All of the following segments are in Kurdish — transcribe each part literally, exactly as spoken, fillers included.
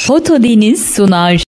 Fotodeniz sunar.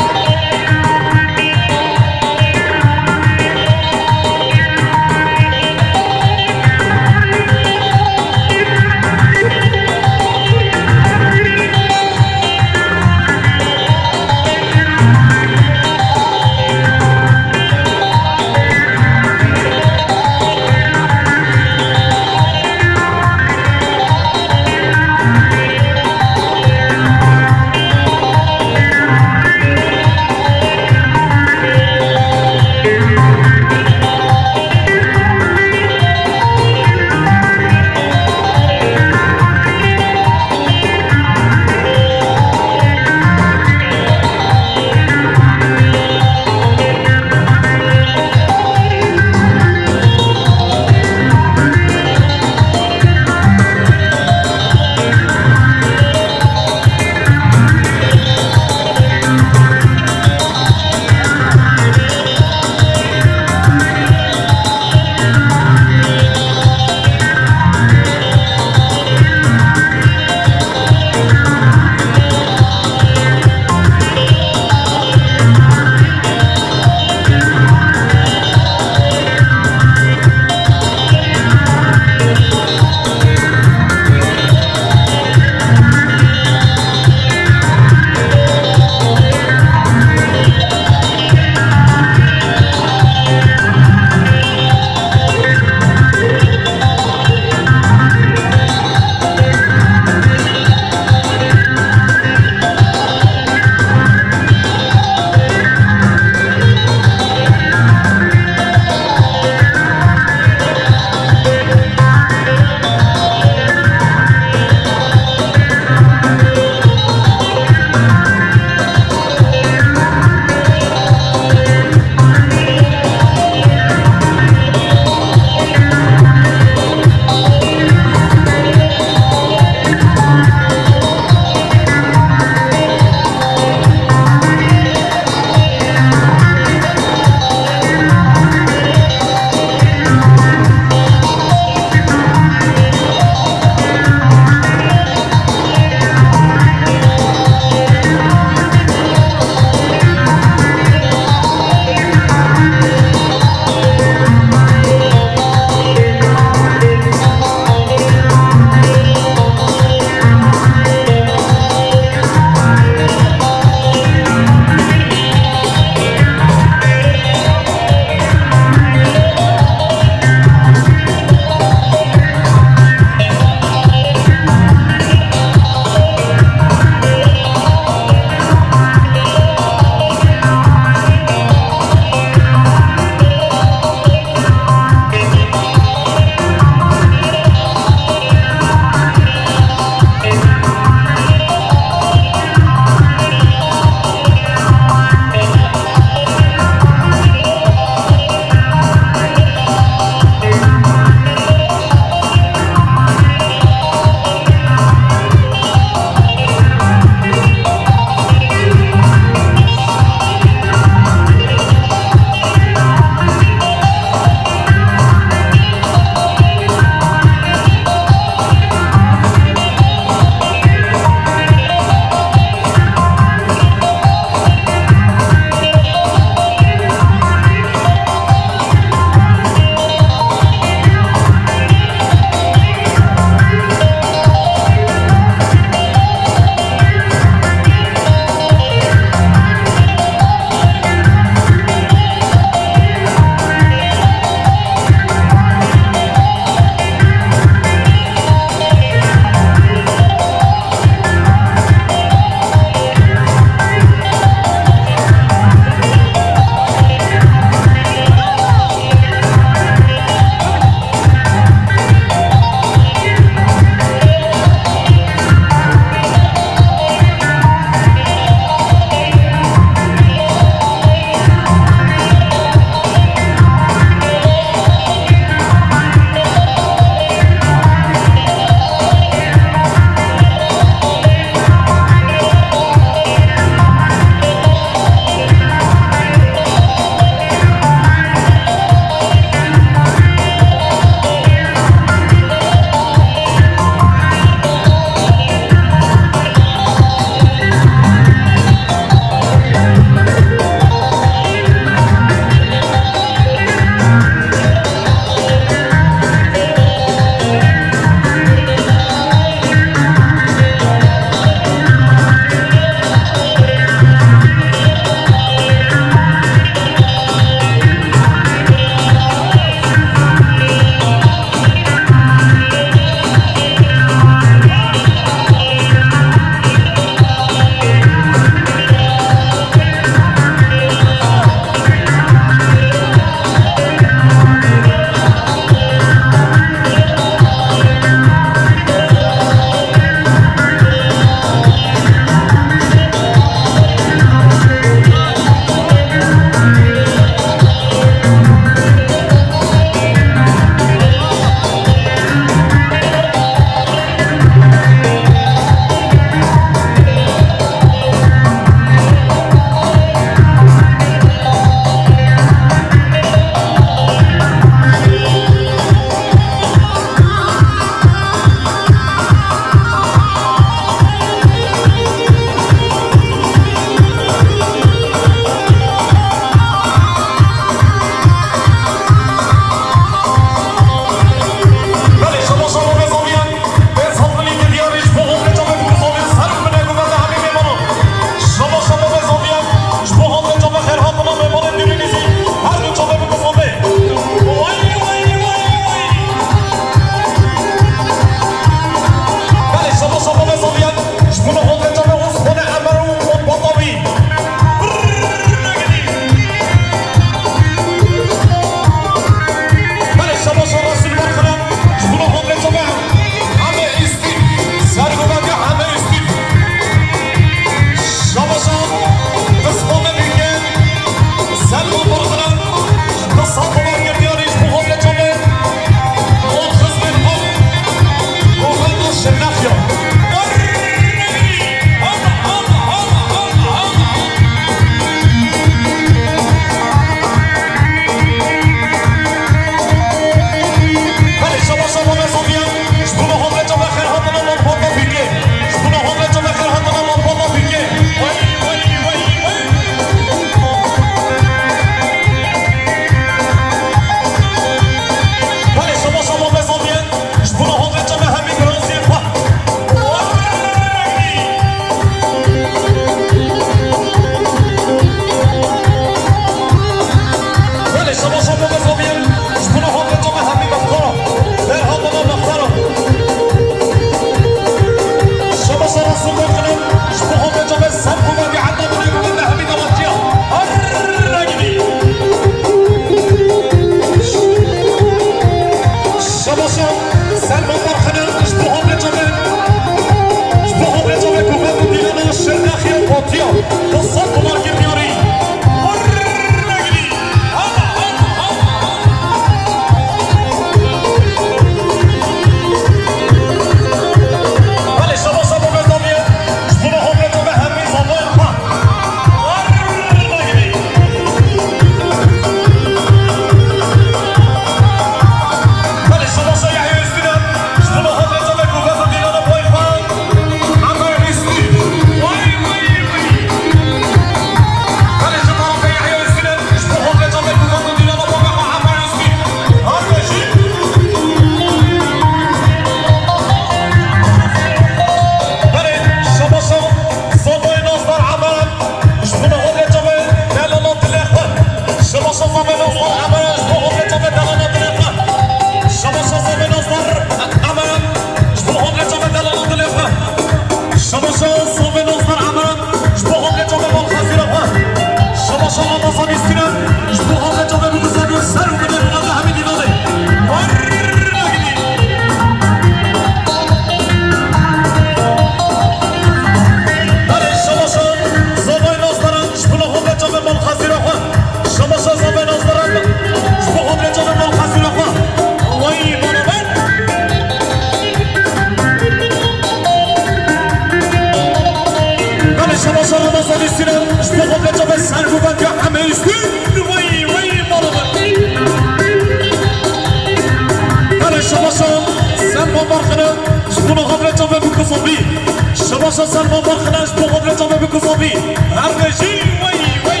Xina ji bo xwe re çavê bikuzavî. Her bijî wey wey.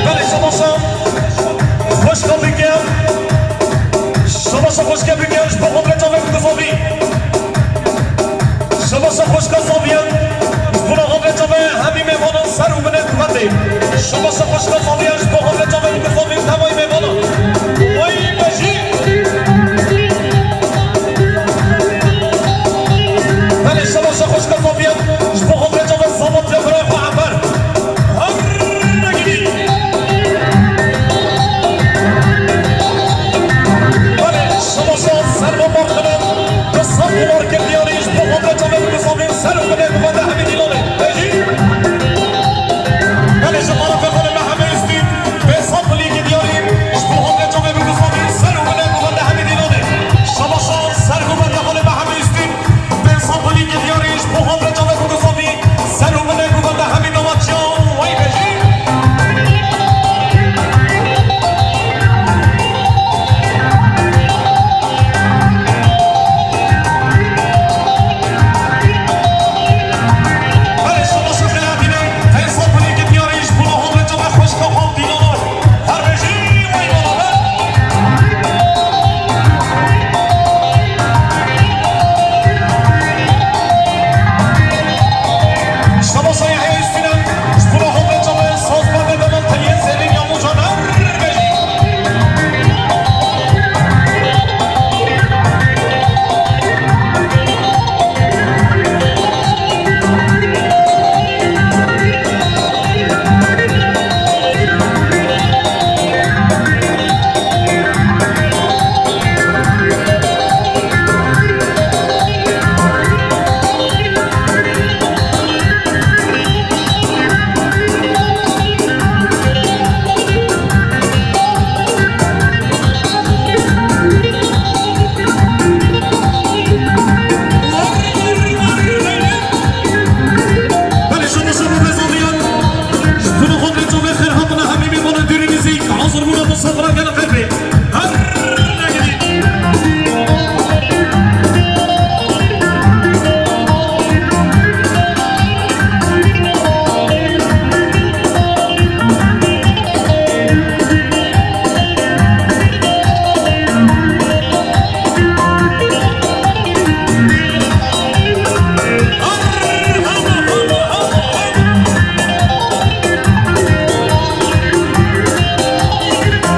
Belê, şabaşa xweşka bike. Şabaşa xweşka bike, ji bo xwe re çavê bikuzavî. Şabaşa xweşka Saviyan, ji bo xwe re çavê hemî mêvanan ser û binê guvendê. Şabaşa xweşka Saviyan, ji bo xwe re çavê bikuzavî tevayî mêvanan. Wey bejî. Belê, şabaşa xweşka Saviyan, ji bo xwe re çavê sabat ya birayê xwe Efer. Her negirî. Belê, şabaşa Serva Marxine, bi sed dolar kir diyarî, ji bo xwe re çavê bikuzavî ser û binê guvende hemî dîlanê. Bejî. Belê, ji tarafê xwe li me hemê Ustîn, pênc sed bilî kir diyarî, ji bo xwe re çavê bikuzavî ser û binê guvende hemî dîlanê. Şabaşa ser guvende xwe li me hemê Ustîn. Pênc sed bilî kir diyarî, ji bo xwe re çavê bikuzavî ser û binê guvende hemî damatçiyan wey bejî. Belê, şabaşa xelatîne, pênc sed bilî kir diyarî, ji bo xwe re çavê xweşka xwe dîlana. Her bijî wey bala be. Şabaşa Yahya Üstünen, ji bo xwe re çavê sazbendê deman teliyên zêrîn ya Mucan her bijî. Belê, şabaşa bo Bezaviyan. Ji bo xwe re çavê xêr hatina hemî mêvana dûr û nizîk. Hazir bûna bo sefra gela xêr bê. Her negirî.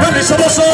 Belê, şabaşa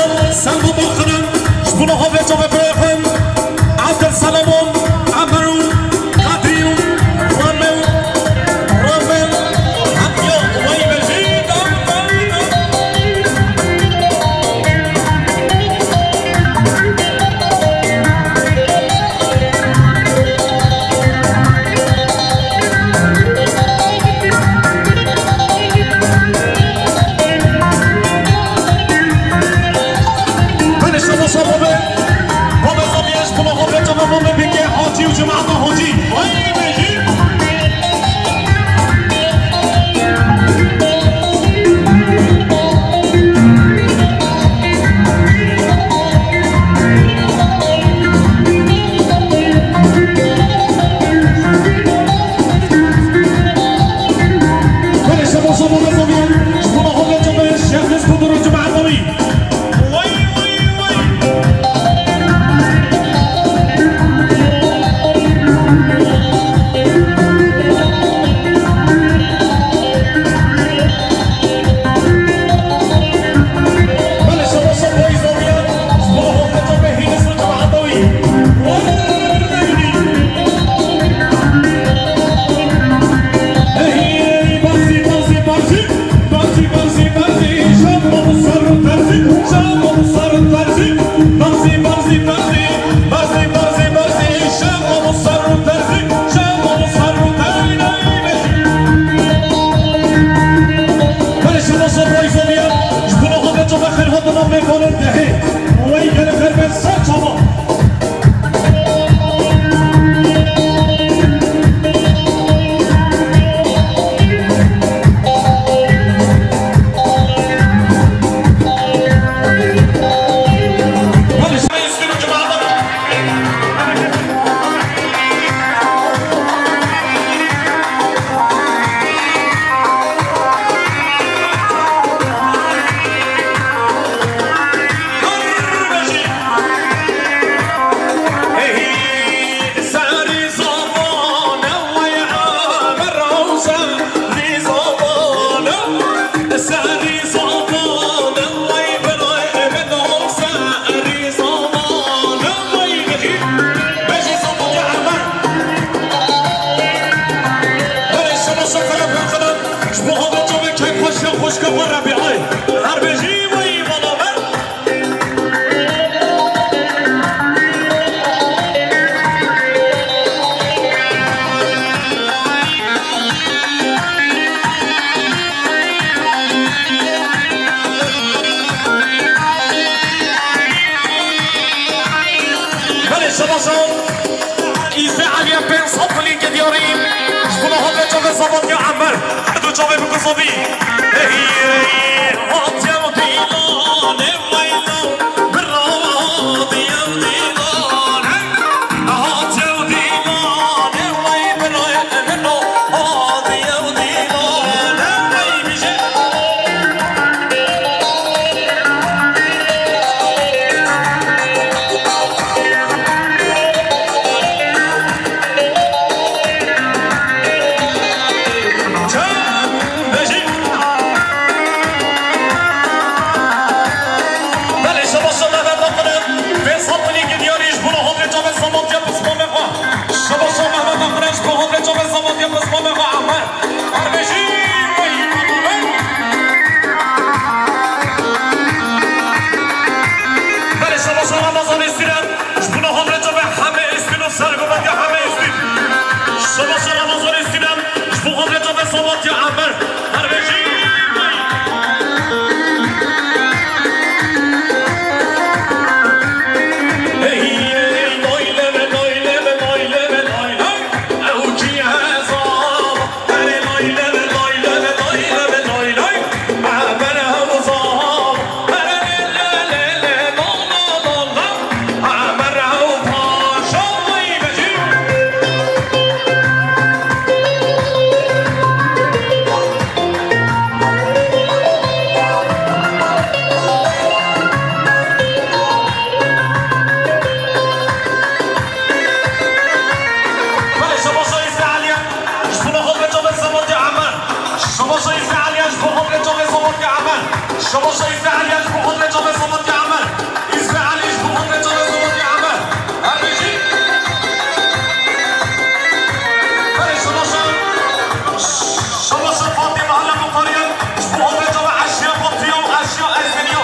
Her bijî wî balaber. Belê, şabaş o. Îzê Eliye pênc sed filînkê diyarî. Ji bo hate çavê Sabatya Emer. Her du çavê bikuzovî. Hey, hey, hatiye û dîlanê weyna. Bira diye û dîlanê. Hatiye û dîlanê wey bira, bira. Hatiye û dîlanê wey bije. Belê, şabaş Mehmet Akın. Pênc sed filînkê diyarî ji bo hodrê çavê Sabatya Pismamê xwe. Şabaş Mehmet Akın ji bo hodrê çavê Sabatya Pismamê xwe. Amer. Her bijî. Belê, şabaş Ramazan Üstüne. Ji bo hodrê çavê hemê Üstün û sergovendiya hemê Üstün. Şabaş Ramazan Üstüne. Ji bo hodrê çavê Sabatya Emer. Her bijî. Hey, hey, hey, nayleme, nayleme, nayleme, nayleme. Ew kî heza. Belê, şabaş Îsa Eliye. Ji bo hodrê çavê Sabatya Emer. Şabaş Îsa Eliye ji bo hodrê çavê Sabatya Emer. Şabaş Îsa Eliye ji bo hodrê çavê Sabatya Emer. Îsa Eliye ji bo hodrê çavê Sabatya Emer. Her bijî. Belê, şabaş. Şabaş Fatî Mehla Muxtarî. Ji bo hodrê çavê Eşya Fatî û Eşya Ezmînî.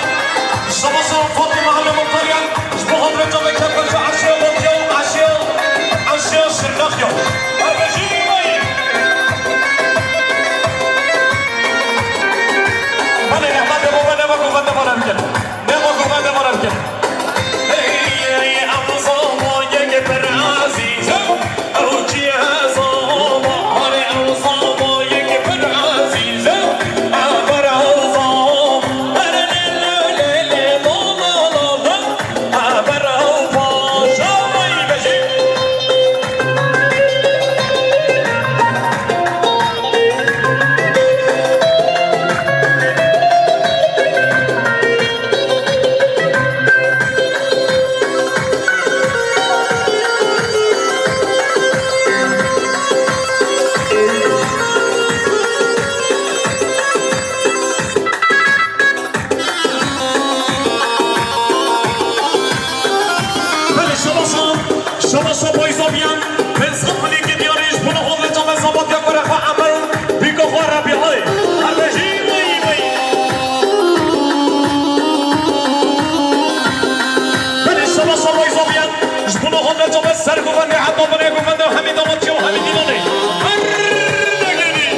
Şabaş Fatî Mehla Muxtarî. Ji bo hodrê çavê kefir ji eşya Batiya û eşya, eşya Şirnexya. Her bijî wî. Belê, nehmetê baba nema govende mala bikin. Nema govende mala bikin. Hey, hey, ew zava yek pir ezîz e. Ew çi ye zava? Erê, ew zava yek pir ezîz e. Ew pir zava. Belê, şabaş o, şabaş o, payza biyan. Pênc sed filînkê diyarî ji bo hodrê çavê Sabatya kure xwe Emer û bîka xwe Rebîayê. Her bijî wî wî. Belê, şabaş o, payza biyan. Ji bo hodrê çavê sergovendê heta binê govendê hemî damatçî û hemî dîlanê. Her negenî.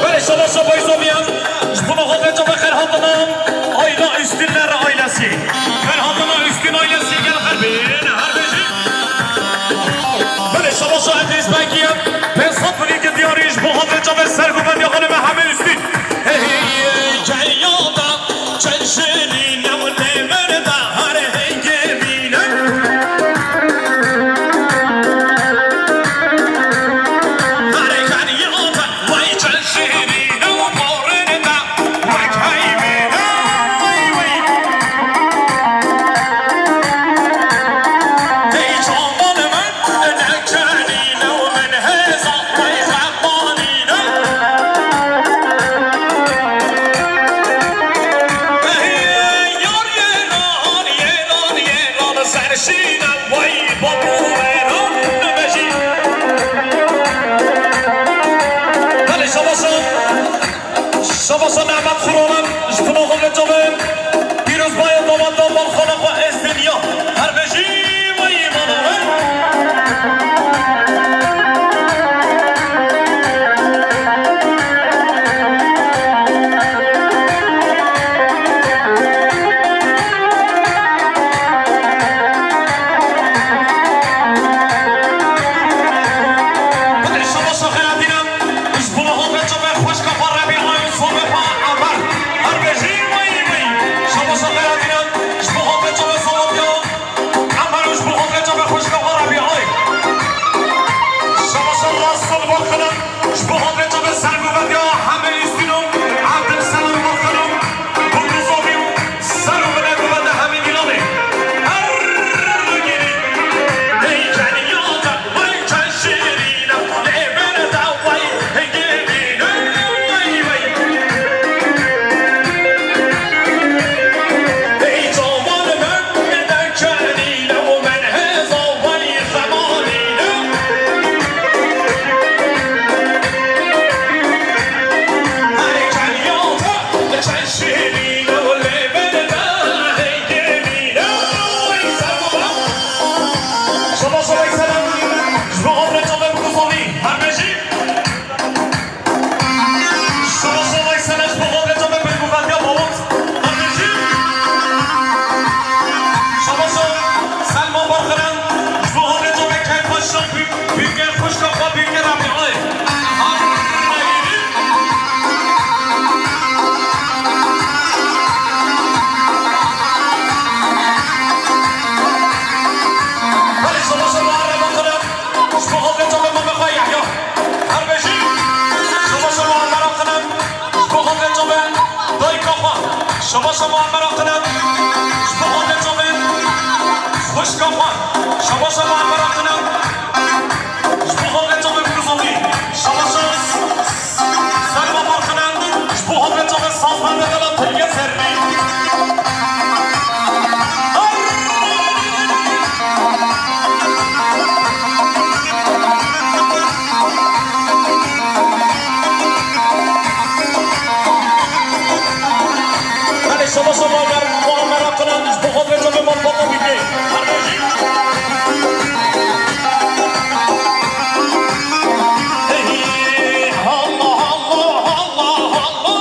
Belê, şabaş o, payza biyan. Ji bo hodrê çavê xêrhatina Ayla Üstünler ailesi. Xêrhatina Üstün ailesi gel xêr bin, her bijî. Belê, şabaş o, Edrîs Bekiye. Pênc sed filînkê diyarî ji bo hodrê çavê sergovendiya xanime hemê Üstün. Hey, hey, hey, hey. Çend şirîn e û nêvir de her hengê bîne. Her keniya te vay çend şirîn e û par Başa Mehmet Xurolem, ji Finoxo ve çavên, pîrozbaya daweta balxana xwe Estenya. Her bejî weyî manawe. Şabaşa xelatîne, ji bo Mehmet Çavê xweşka xwe Rebîa û Sobeha Emer. Her bejî weyî weyî. Şabaşa xelatîne, ji bo Mehmet Çavê Sobeha Emer û ji bo Mehmet Çavê xweşka xwe Rebîa. Şabaşa rast li ber xwe ne. Ji bo xatirê çavê sergovendiya hemî Îstîno, Evdil Selam Maxeno, Bûkuzovî û ser û binê govende hemî Dîlanê. Her gêrî. Ey keniya te, ey çend şêrîn e, lê bêne te, wey hingê dîne, wey, wey. Ey çavan me, me de kenîne û men hêza wey xemanîne. Şabaşa Selma Barxeran, ji bo Hazreti Bekir Paşa, Büyüke, xwişka xwe Büyüke Rabiayê. Belê, şabaşa Muharrem Akınan, ji bo Hazreti Bekir Yahya. Her bejî, şabaşa Muharrem Akınan. Ji bo xatirê çavê dayika xwe, şabaşa Muammer Akınan. Ji bo xatirê çavê xwişka xwe, şabaşa Muammer Akınan. Ji bo xatirê çavê Bûkuzovî, şabaşa Selma Barxenan. Ji bo xatirê çavê sazbendekana Tilge Zerrî. Hadi şaba şaba ver, Muammer Akınan, ji bo xatirê çavê malbata bike. Hey, Allah, Allah, Allah, Allah.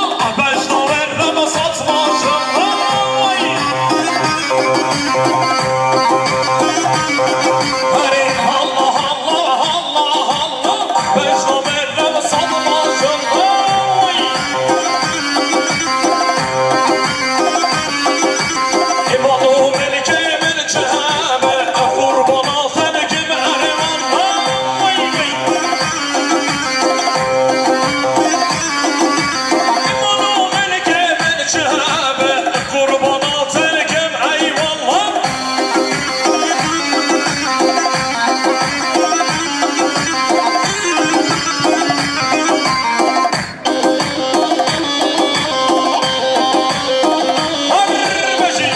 Çi hebe qurbana te dikim, eyvallah. Her bejî.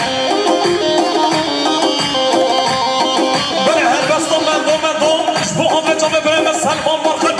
Belê helbesta mendo mendo, ji bo Hazreti Ebê Selman Barxin.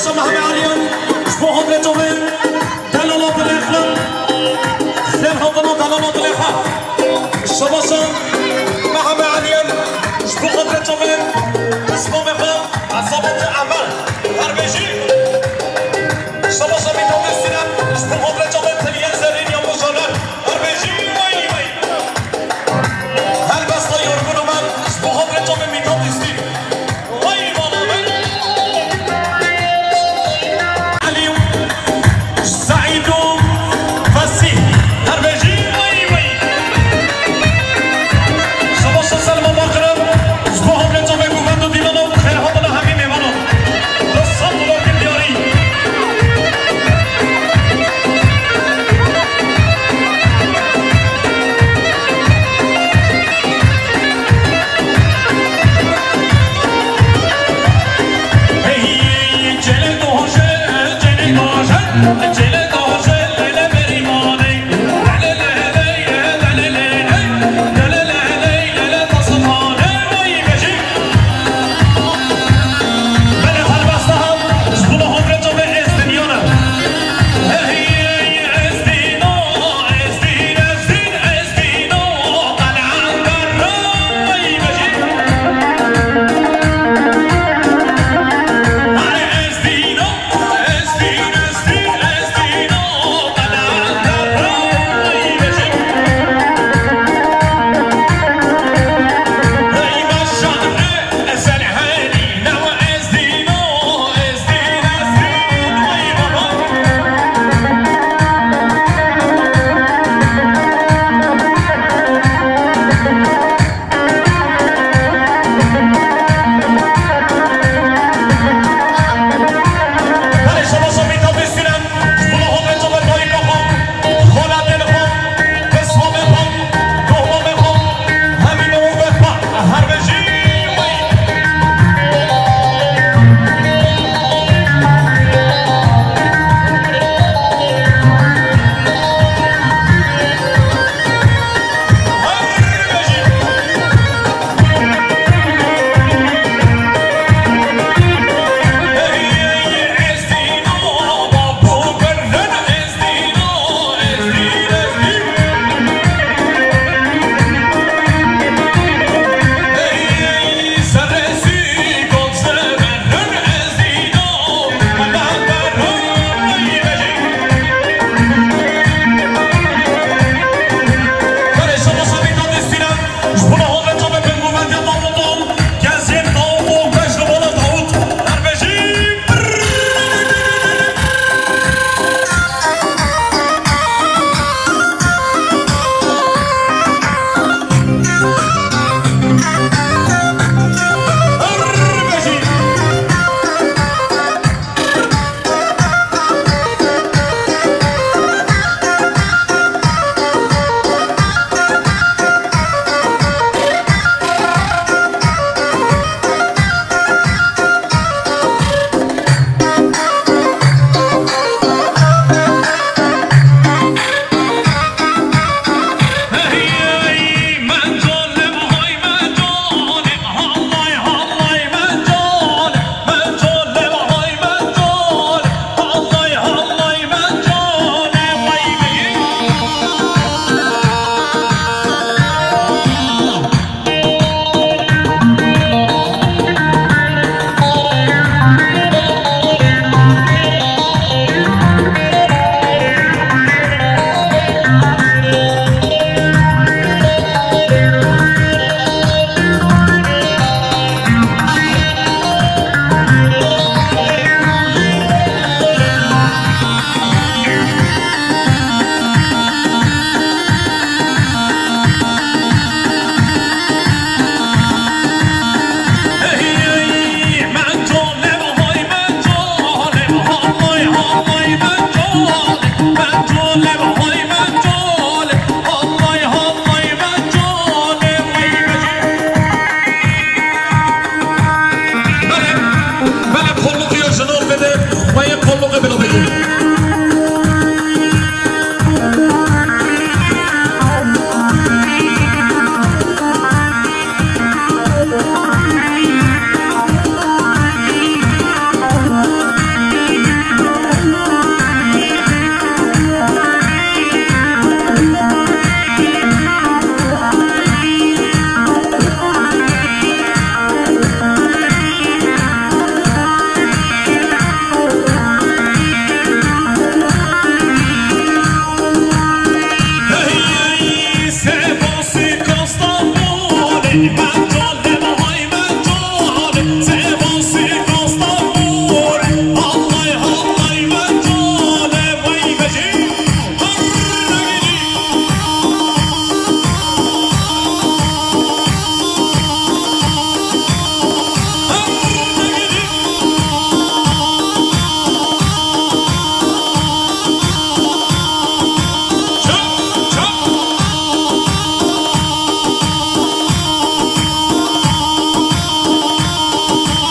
Şabaşa Mehmet Aliyan, ji bo xatirê çavê delala dilê xwe, xêr hatina delala dilê xwe. Şabaşa Mehmet Aliyan, ji bo xatirê çavê pismamê xwe, Esabatê Emel, her bêjî. Şabaşa Mîtatê Sînem, ji bo xatirê çavê Tiliyê Zerîn ya Mujaner, her bêjî, wey, wey. Helbesta Yorgûn Omer, ji bo xatirê çavê Mîtatê Sîn. Vay bala vay.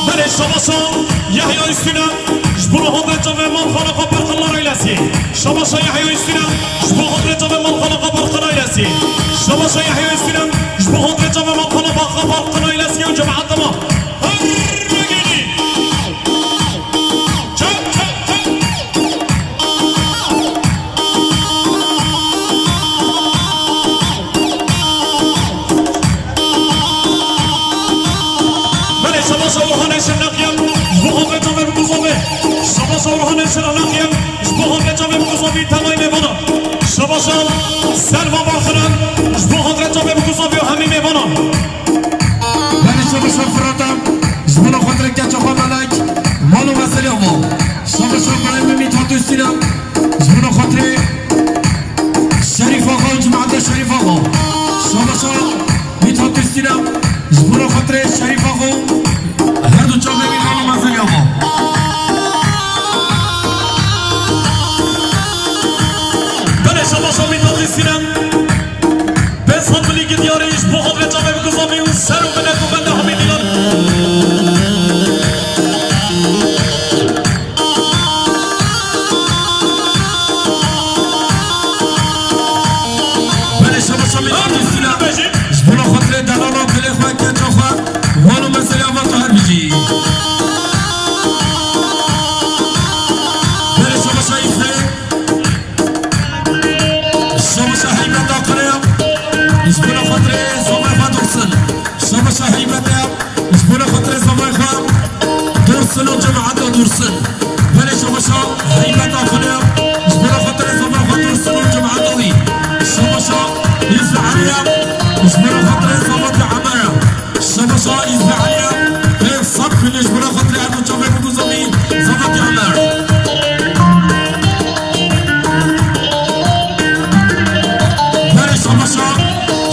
Belê, şabaşa Yahya Üstüne, ji bo hondê çavê malxana xwe berxellar eylesî. Şabaşa Yahya Üstüne, ji bo hondê çavê malxana xwe berxellar eylesî. Şabaşa Yahya Üstüne, ji bo hondê çavê malxana xwe berxellar eylesî û cemaet dema. Her negelî. Belê, şabaşa Orhanê Şirnexiyem, ji bo xwe çavê biguzovê. Şabaşa Orhanê Şirnexiyem, ji bo xwe çavê biguzovî tevayê mêvana. Şabaşa Selma Baxire, ji bo xwe çavê biguzovî û hemî mêvana. Belê, şabaşa Firata, ji bo xatirê keça xwe Melek, mal û mezelê ava. Şabaşa Îbrahîm Mîthat Üstüne, ji bo xatirê Şerîf Axa û cemaeta Şerîf Axa. Şabaşa Mîthat Üstüne, ji bo xatirê Şerîf Axa û her du çavê wî mal û mezelê ava. Belê, şabaşa Mîthat Üstüne. Pênc sed milî gidiyarî ji bo xatirê çavê biguzavî û ser û minet û benda hemî dîlan. Belê, şabaşa Mîthat Üstüne. Ji bo xatirê delala dilê xwe, keça xwe, mal û mezelê ava tu her bijî. Belê, şabaşa Îfê. Şabaşa Heybet Akre, ji bo xatirê zavay xwe Dursun. Şabaşa Heybet, ji bo xatirê zavay xwe Dursun û cemaeta Dursun. Belê, şabaşa Heybet Akre, ji bo xatirê zavay xwe Dursun û cemaeta wî. Şabaşa Îfê Aliye, ji bo xatirê zavatê Emere. Şabaşa Îzmî Aliye, pênc sed pîlê ji bo xatirê her du çavê biguzavî, zavatê Emer. Belê, şabaşa,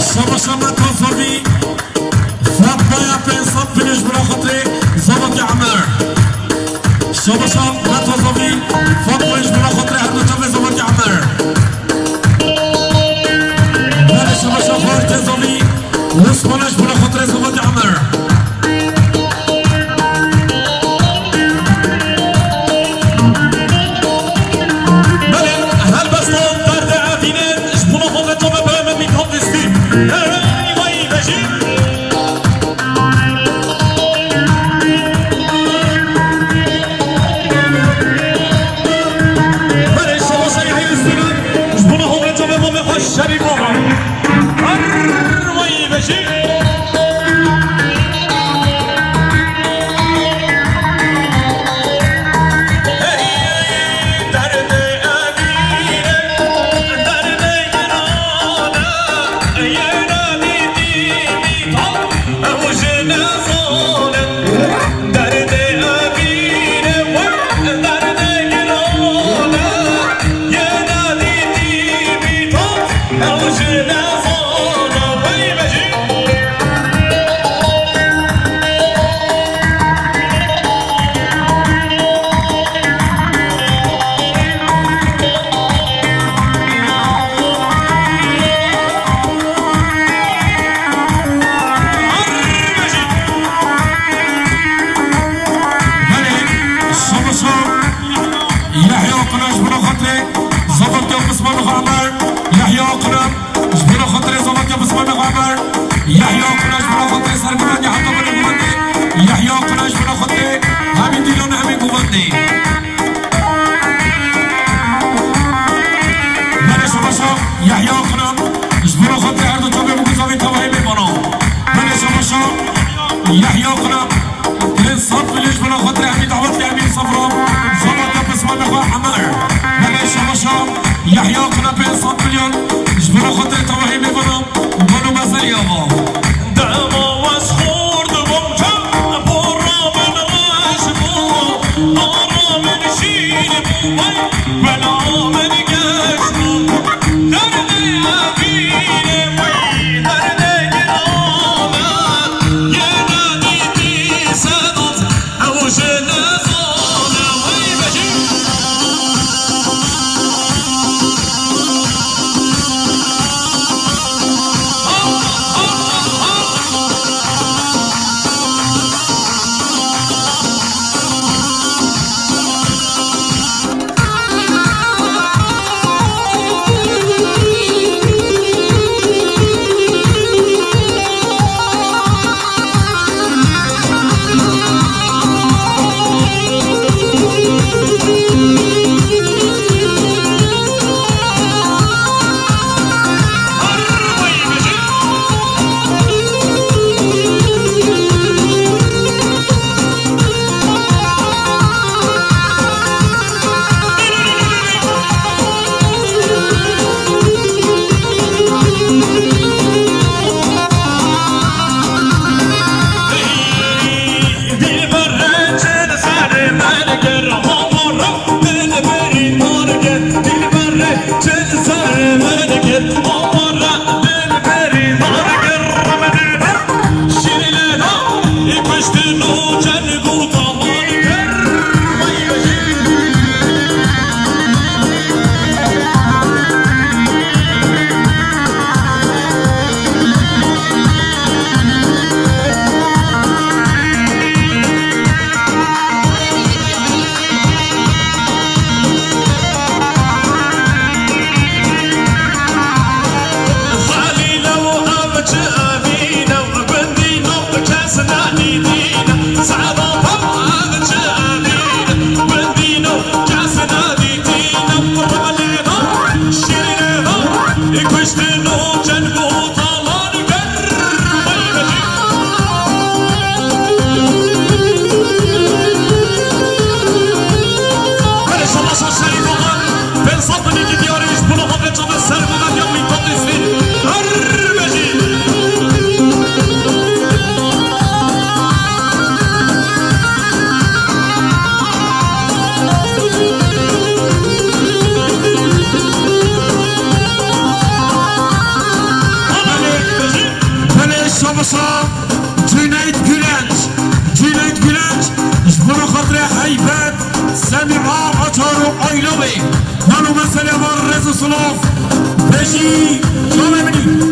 şabaşa Meta Zavî, Fatmaya, pênc sed pîlê ji bo xatirê zavatê Emer. Şabaşa Meta Zavî, Fatma ji bo xatirê her du çavê zavatê Emer. Belê, şabaşa Xalidê Zavî, Osman ji bo xatirê zavatê Emer. Belê, helbesta derdê evînê ji bo xwe ve çavê berê me Mîthat Üstü. Hey, vay, vejî. Belê, şabaşa Yahya Üstüne, ji bo hevre çavê mamê xwe Şerîf Axa. Her vay vejî. Hey, derdê evîne, derdê girane, yê nedîtî Mîthat. Ew jî nezane, derdê evîne we, derdê girane, yê nedîtî Mîthat. Ew jî nezane, wey vejî. Belê, şabaşa Yahya Akınan ji bo xatirê zavatê Osman Xamer. Yahya Akınan ji bo xatirê zavatê Osman Xamer. Yahya Akınan ji bo xatirê sergivendê heta binê govendê. Yahya Akınan ji bo xatirê hemî dîlan hemî govendê. Belê şabaşa Yahya Akınan, ji bo xatirê her du çavê biguzavî tevahî mêvana. Belê şabaşa Yahya Akınan, pênc sed pîlê ji bo xatirê hemî dawetlî hemî sefra, zavatê pismamê xwe Emer. Belê şabaşa Yahya Akınan, pênc sed milyon ji bo xatirê tevahî mêvana, mal û mezelê ava. Dema Paşa Cüneyt Gülenç. Cüneyt Gülenç ji bo xatirê heybet Semîa Açar û Aylovê. Nano meselê me rêz û silav. Bejî çavê min.